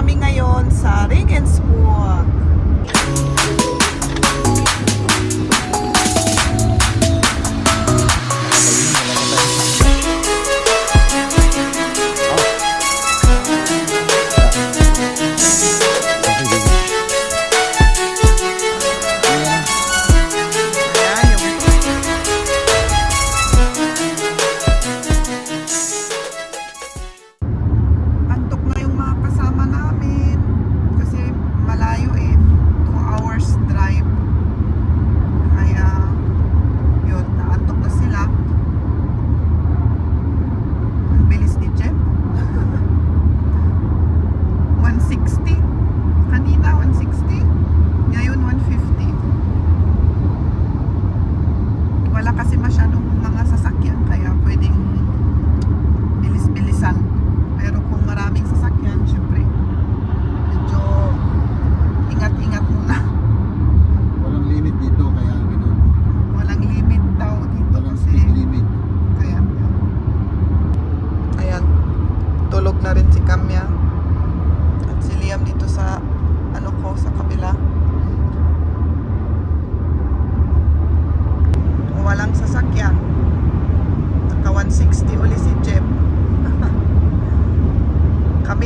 kami ngayon sa Regensburg.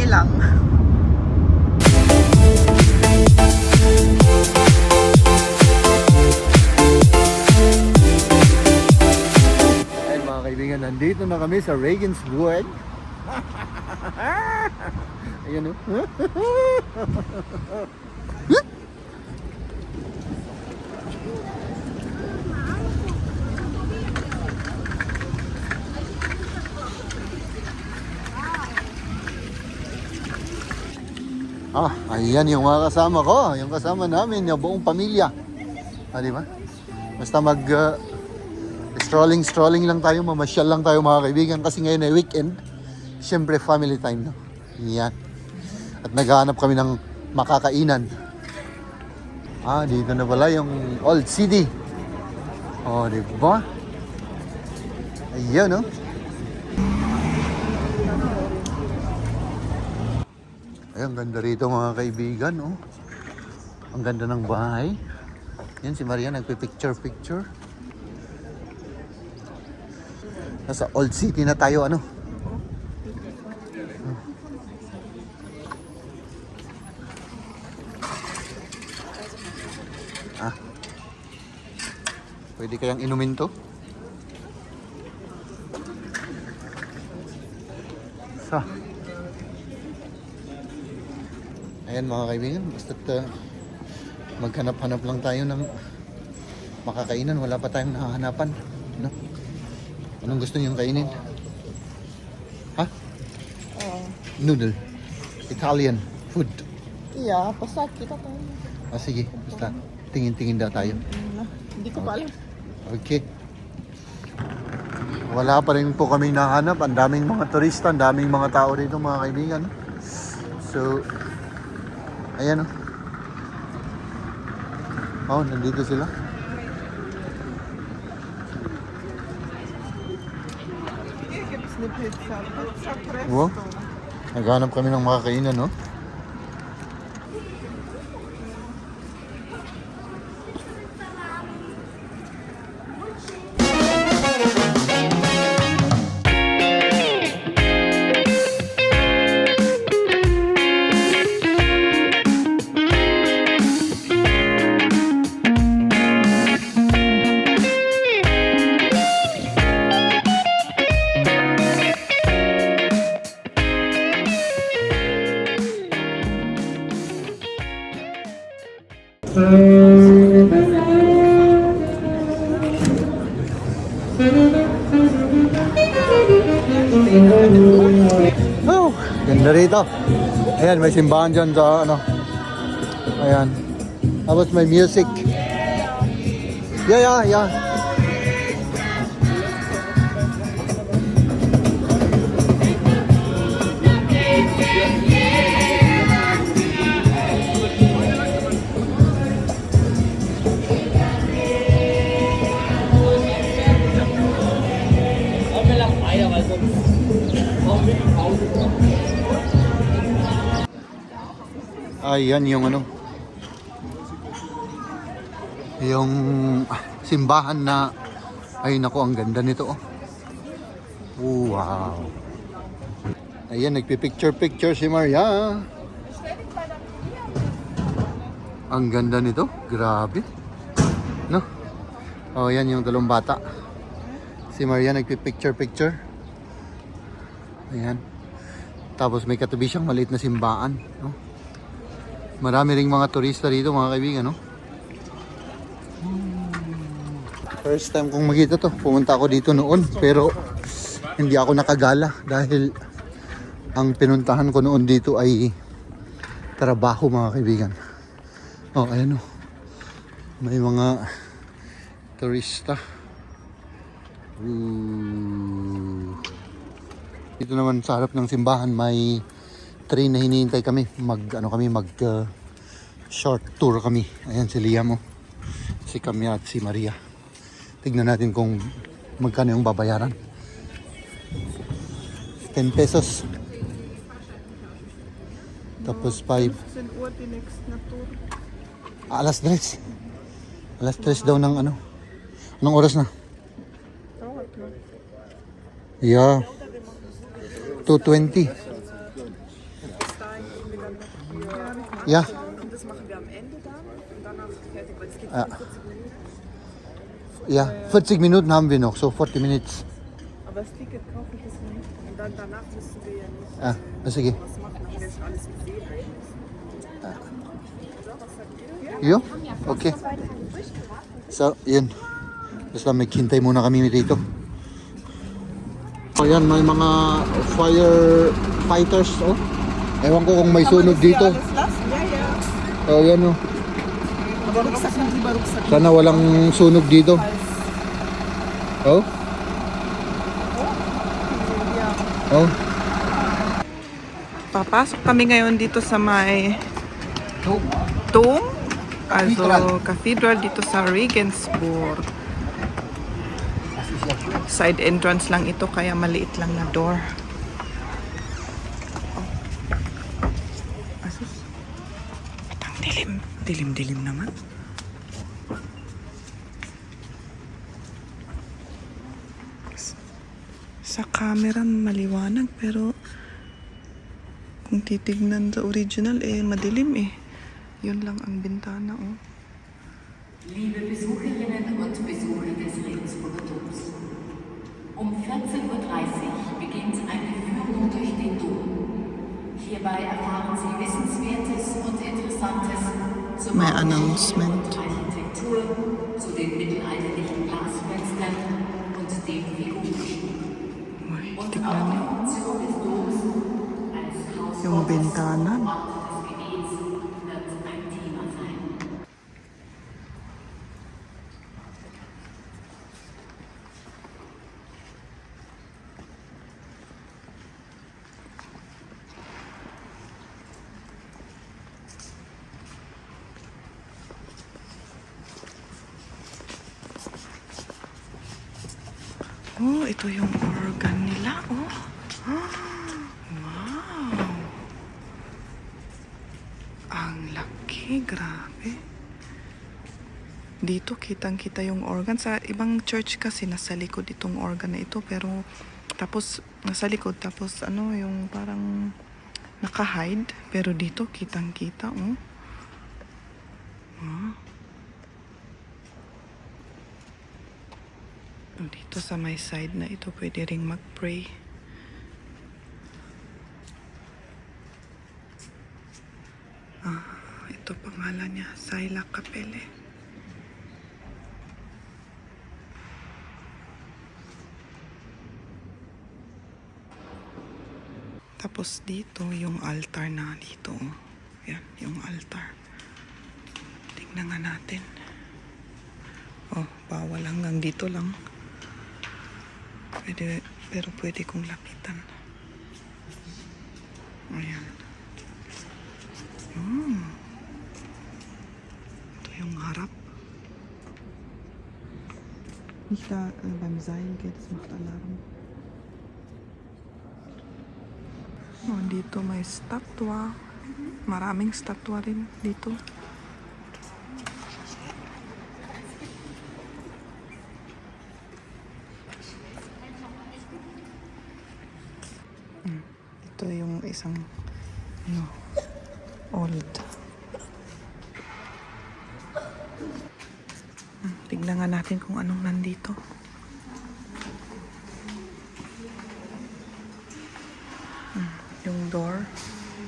Lang. Ayun mga kaibigan, nandito na kami sa Regensburg. Ayan o. Ayan yung mga kasama ko, yung kasama namin, yung buong pamilya. Di ba? Basta strolling lang tayo, mamasyal lang tayo mga kaibigan kasi ngayon ay weekend. Siyempre family time, no? Yan. At naghahanap kami ng makakainan. Dito na pala yung Old City. Di ba? Ayan, no? Ay, ang ganda rito mga kaibigan, oh. Ang ganda ng bahay. Yan si Maria nagpi-picture. Nasa Old City na tayo, ano? Pwede kayang inumin to? Ayan mga kaibigan, basta't maghanap-hanap lang tayo ng makakainan. Wala pa tayong nakahanapan, no? Anong gusto niyong kainin? Noodle. Italian food. Yeah, pasag kita tayo. Sige, basta tingin-tingin daw tayo. Hindi ko pa alam. Okay. Wala pa rin po kaming nahanap. Ang daming mga turista, ang daming mga tao dito mga kaibigan. So, ayan nandito sila. Wow. Naghanap kami ng makakainan, no? Oh, ganda rito. Ayan, may simbahan dyan sa ano. Ayan. Tapos may music. Yeah. Ayan yung ano. Yung simbahan na, ay nako, ang ganda nito oh. Wow. Ayan, nagpipicture-picture si Maria. Ang ganda nito, grabe. No? Oh, yan yung dalawang bata. Si Maria nagpipicture-picture. Ayan. Tapos may katabi siyang maliit na simbaan, no? Marami ring mga turista dito, mga kaibigan, no? First time kong makita to. Pumunta ako dito noon, pero hindi ako nakagala dahil ang pinuntahan ko noon dito ay trabaho, mga kaibigan. Oh, ayan oh. May mga turista. Dito naman sa harap ng simbahan may train na hinihintay kami. Mag short tour kami. Ayan si Liam oh. Si Kamya at si Maria. Tignan natin kung magkano yung babayaran. 10 pesos. Tapos 5. Alas 3. Alas 3 daw ng ano. Anong oras na? Yeah. 2:20. Ja. Und das machen wir am Ende dann und danach fertig, weil es geht Ja. 40 Minuten. Ja, 40 Minuten haben wir noch, so 40 Minutes. Aber das Ticket kaufe ich das nicht. Und dann danach müssen wir ja nicht Ah, sige. was machen, haben wir schon alles gesehen eigentlich. Yo? Okay. So, yun. Basta maghintay muna kami dito. Ayan, may mga firefighters, oh. Ewan ko kung may sunog dito. Oh, yan oh. Sana walang sunog dito. Oh? Oh? Papasok kami ngayon dito sa may Dom, also Cathedral dito sa Regensburg. Side entrance lang ito kaya maliit lang na door. Asus. Ang dilim. Dilim-dilim naman. Sa camera maliwanag pero kung titignan sa original madilim eh. Yun lang ang bintana oh. Liebe Besucherinnen und Besucher des Regensburger Doms. Um 14:30 Uhr beginnt eine Führung durch den Dom. Hierbei erfahren Sie Wissenswertes und Interessantes zur May announcement. Architektur, zu den mittelalterlichen Glasfenstern und dem Figurenschmuck. Und auch die Funktion des Doms als Haus Yung bintana. des Gebets wird ein Thema sein. Oh, ito yung organ nila, oh. Wow. Ang laki, grabe. Dito kitang-kita yung organ. Sa ibang church kasi nasa likod itong organ na ito, pero tapos nasa likod, tapos ano, yung parang naka-hide, pero dito kitang-kita, oh. Wow. Dito sa may side na ito, pwede ring mag-pray. Ito pangalan niya, Saila Kapele. Tapos dito, yung altar na dito. Yan, yung altar. Tingnan nga natin. Oh, bawal hanggang dito lang. Pwede, pero pwede kong lapitan. Ayan. Ito yung harap. Nicht da beim Seil geht, das macht Alarm. Oh, dito may statwa. Maraming statwa rin dito. Ito yung isang old. Tignan nga natin kung anong nandito. Yung door.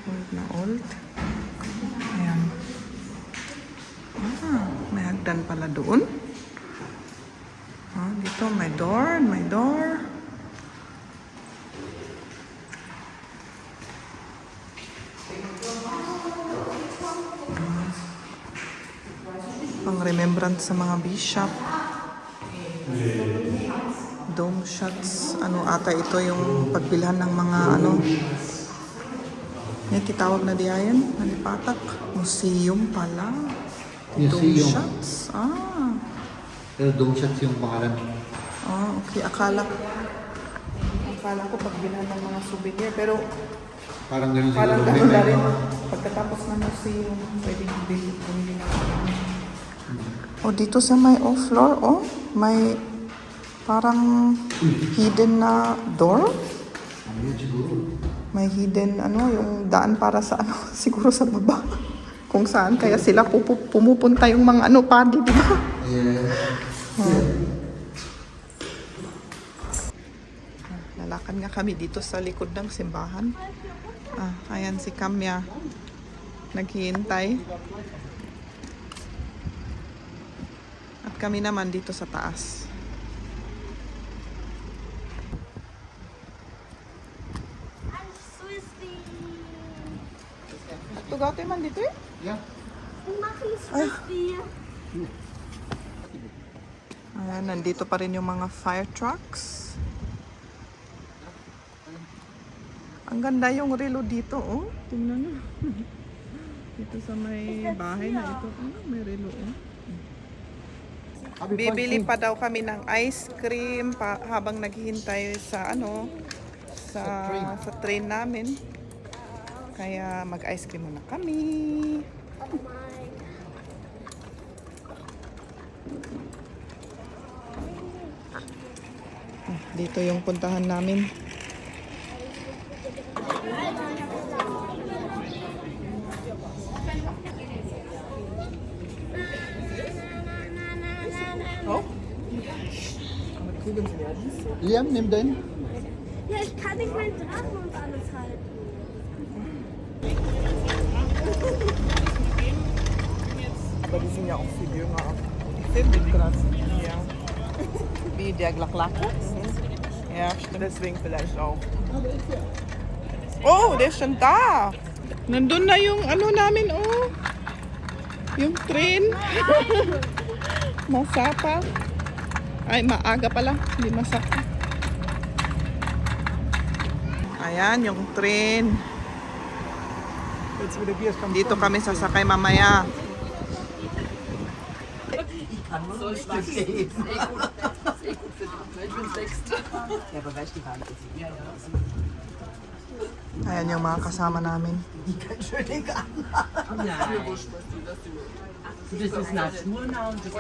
Old na old. Ayan. May hagdan pala doon. Dito may door. May door. Pang remembrance sa mga bishop. Dome shots. Ano ata ito yung pagbilhan ng mga ano. Yan titawag na diyan. Nalipatak. Museum pala. Dome shots. Pero dome shots yung pangalan. Okay. Akala ko pagbilhan ng mga souvenir. Pero Parang ganun parang sila. gano'n na rin. Pagkatapos ng museum, pwedeng bumili na. Dito sa may off-floor, may parang hidden na door. May hidden, yung daan para sa siguro sa baba. Kung saan, kaya sila pumupunta yung mga party, di ba? Lalakad nga kami dito sa likod ng simbahan. Ayan si Kamya. Naghihintay. At kami naman dito sa taas. Tugate man dito eh? Yeah. Ayan, nandito pa rin yung mga fire trucks. Ang ganda yung relo dito, Tingnan nyo. Dito sa may bahay na ito. May relo, Bibili pa daw kami ng ice cream habang naghihintay sa sa train namin. Kaya mag-ice cream muna kami. Dito yung puntahan namin. Liam, nimm den. Ja, ich kann nicht meinen Drachen und alles halten. Aber die sind ja auch viel jünger. Ich finde die krass. Ja. Wie der Glaklacke? Ja, stimmt. Deswegen vielleicht auch. Oh, der ist schon da. Nandun na yung namin, Yung train. Masapa. Ay, maaga pala. Hindi masapa. Ayan, yung train. Dito kami sasakay mamaya. Ayan yung mga kasama namin. Das ist Naturnah und das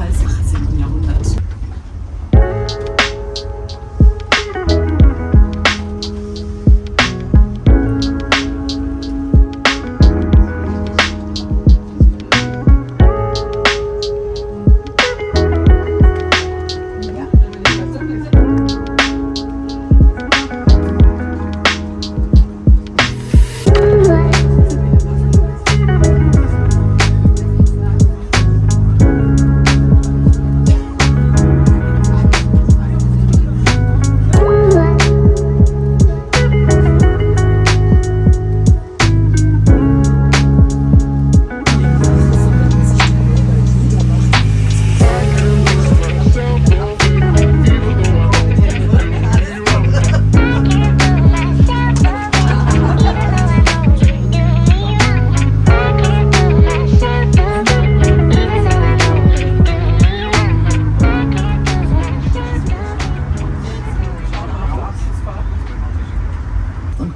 ebenfalls 18. Jahrhundert.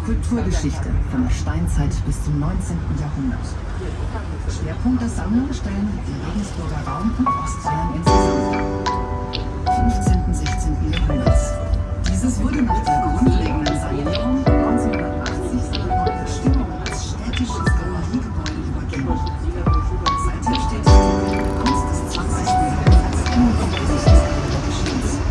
Kulturgeschichte von der Steinzeit bis zum 19. Jahrhundert. Schwerpunkt der Sammlung stellen der Regensburger Raum und Ostbayern insgesamt dar. 15. und 16. Jahrhunderts. Dieses wurde nach der grundlegenden Sanierung 1980 seiner neuen Bestimmung als städtisches Galeriegebäude übergeben. Seither steht die Kunst des 20. Jahrhunderts im Mittelpunkt des Geschehens.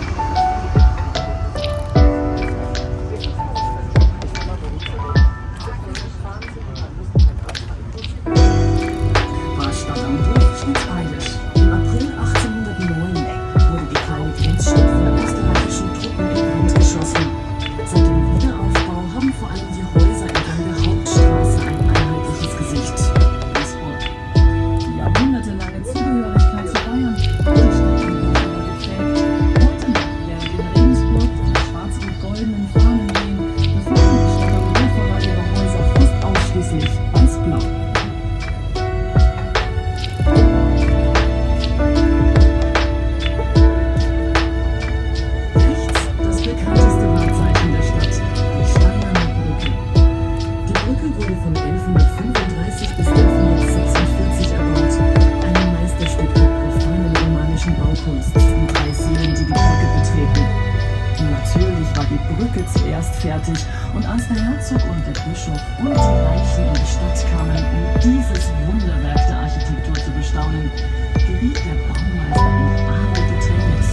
Und als der Herzog und der Bischof und die Reichen in die Stadt kamen, um dieses Wunderwerk der Architektur zu bestaunen, geriet der Baumeister in arge Bedrängnis.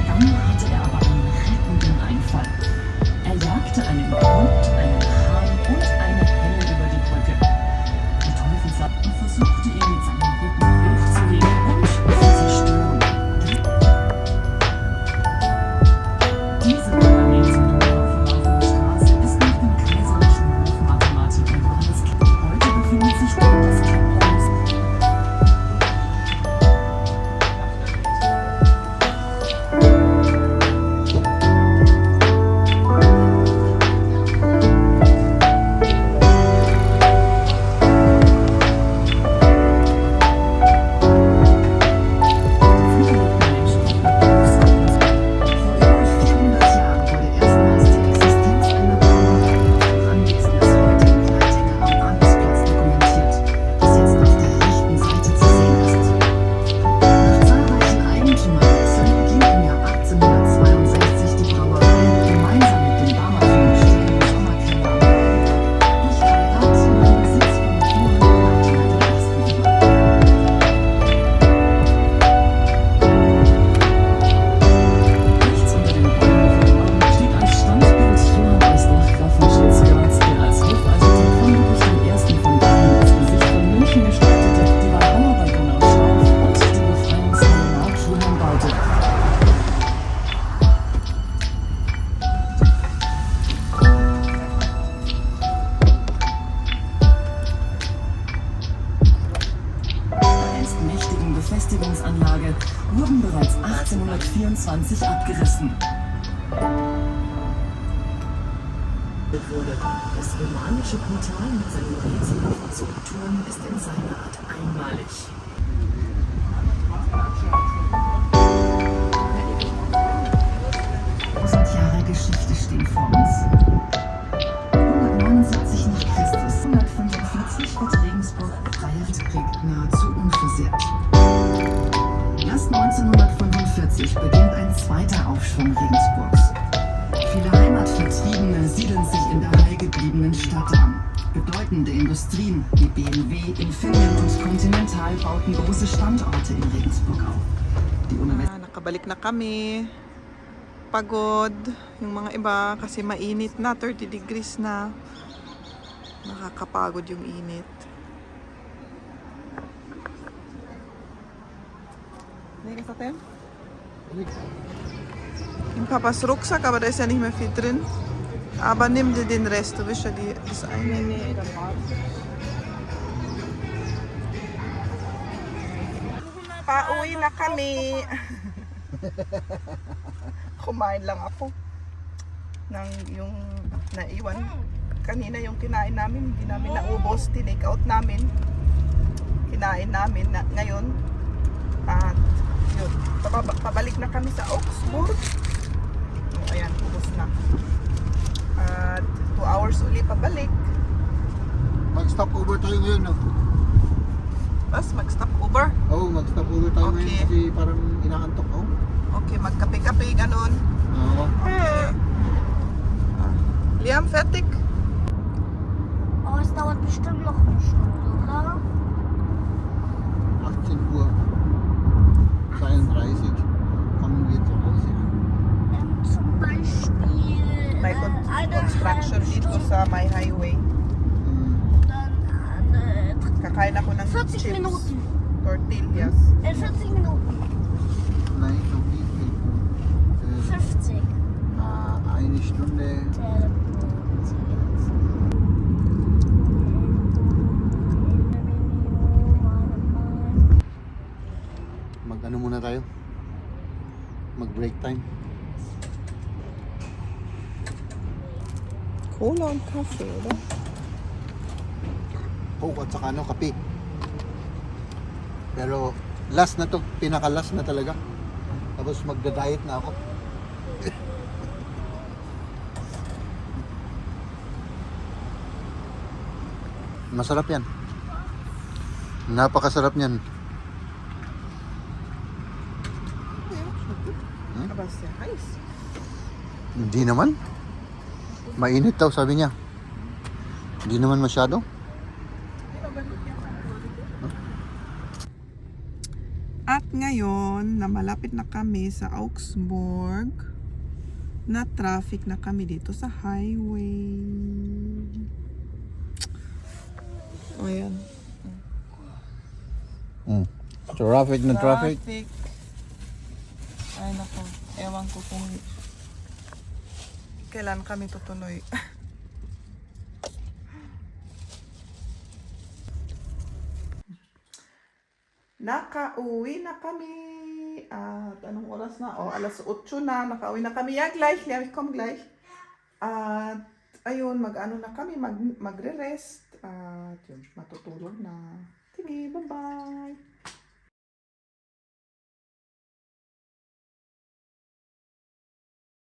Dann hatte er aber einen rettenden Einfall. Er jagte einen Hund, einen Hahn und eine Henne über die Brücke. Der Teufelslappen versuchte ihr mit seinem Rücken hochzulegen und zu zerstören. Diese Planeten Befestigungsanlage wurden bereits 1824 abgerissen. Das romanische Portal mit seinen rätselhaften Skulpturen ist in seiner Art einmalig. 1000 Jahre Geschichte stehen vor uns. 179 nach Christus, 145 wird Regensburg Freiheitskrieg nahezu unversehrt. Erst 19 1990 beginnt ein zweiter Aufschwung Regensburgs. Viele Heimatvertriebene siedeln sich in der heilgebliebenen Stadt an. Bedeutende Industrien wie BMW, Infineon und Continental bauten große Standorte in Regensburg auf. Die Universität Nakabalik na kami. Pagod yung mga iba kasi mainit na, 30 degrees na. Nakakapagod yung init. Legen wir das Im Papas Rucksack, aber da ist ja nicht mehr viel drin. Aber nimm dir den Rest, du willst ja das eine. Nee, dann pauwi na kami. Kumain lang ako ng yung naiwan. Kanina yung kinain namin, hindi namin naubos. Tinake out namin. Kinain namin na, ngayon. At yun, pabalik na kami sa Augsburg. O, ayan, ubos na. At 2 hours uli pabalik. Mag-stop over tayo ngayon, no? Tapos mag-stop over. Oo, mag-stop over tayo Okay. ngayon kasi parang inaantok ako. Okay, magkape-kape, ganon. Oo. Hey. Liam, fertig? Aber es dauert bestimmt noch eine Stunde, oder? 18 Uhr 32 kommen wir zu Hause. Zum Beispiel May construction dito sa my highway. dann Kakain ako ng 40 chips. Minuten. Tortillas. 40 Minuten. Nein, noch nicht. 50. Eine Stunde. Mag-ano muna tayo? Mag-break time. Cola und Kaffee, oder? Coke at saka ano, kape. Pero last na to, pinaka-last na talaga. Tapos magda-diet na ako. Masarap yan. Napakasarap niyan. Aber ist ja heiß. Hindi naman. Mainit daw, sabi niya. Hindi naman masyado. At ngayon, na malapit na kami sa Augsburg, na traffic na kami dito sa highway. O yan. Traffic na traffic. Ay nako, ewan ko kung kailan kami tutuloy. Nakauwi na kami. At anong oras na? Oh, alas 8 na. Nakauwi na kami. Ja, gleich. Ja, ich komme gleich. At ayun, mag-ano na kami. Magre-rest. At yun, matutulog na. Sige, bye-bye.